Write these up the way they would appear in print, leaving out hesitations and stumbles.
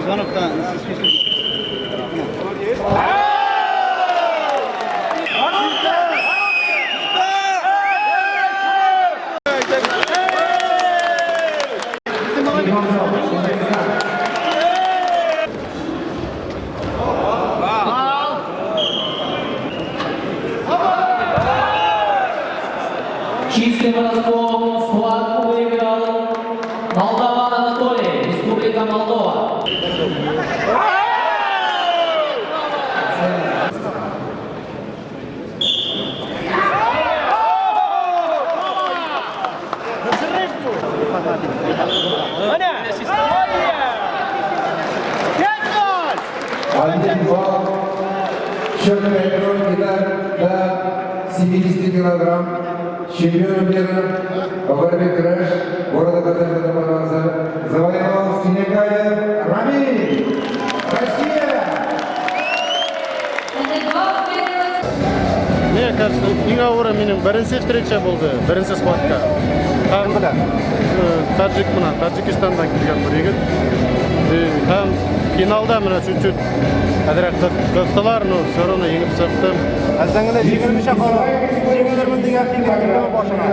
Звонок-то. Чистым броском схватку выиграл Молдаван Анатолий, Республика Молдова. Один балл. Четкая кровь до 70 килограмм. Чемпион мира по борьбе крэш города Казань завоевал Синекаев Рамиль. Россия! Мне кажется, иң авыры минем беренче встреча булды, беренче схватка. Һәм таджик менә, Таджикистаннан килгән бер егет. Һәм финалда менә чуть-чуть әзрәк кыстылар, но все равно җиңеп чыктым. Ә син генә җиңелмичә калып, җиңелермен дигән фикер килдеме башыңа?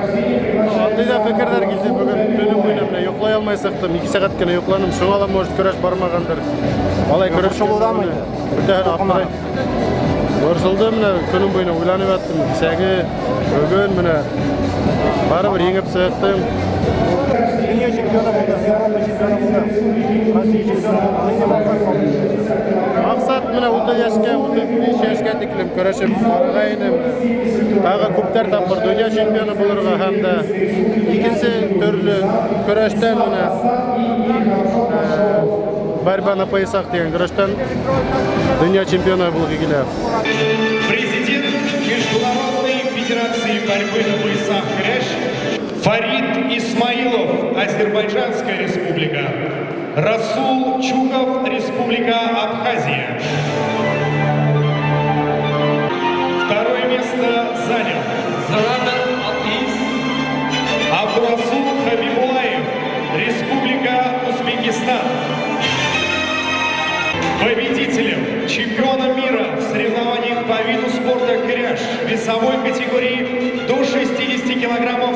Андый да фикерләр килде бүген төне буена менә йоклый алмый чыктым. 2 сәгать кенә йокладым. Шуңа да, может, көрәш бармагандыр. Алай көрәш Борчылуданмы инде? Бөтә аптырай. Борчылдым менә көнем буена уйланып яттым. Кичәге, бүген менә барыбер җиңеп чыктым. Дөнья чемпионы булды, Европа чемпионы булды, Россия чемпионы булды. Нинди максат калды? Максат менә 30 яшькә, 35 яшькә тиклем көрәшеп барырга идем. Тагы күпләр тапкыр дөнья чемпионы булырга һәм дә икенче төрле көрәштән менә борьба на поясах дигән көрәштән дөнья чемпионы булгы килә. Президент Международной Федерации борьбы на поясах «Кряж» Фарид Исмаилов, Азербайджанская Республика. Расул Чуков, Республика Абхазия. Второе место занял Абдурасул Хабибулаев, Республика Узбекистан. Победителем, чемпионом мира в соревнованиях по виду спорта «Кряж» весовой категории до 60 килограммов.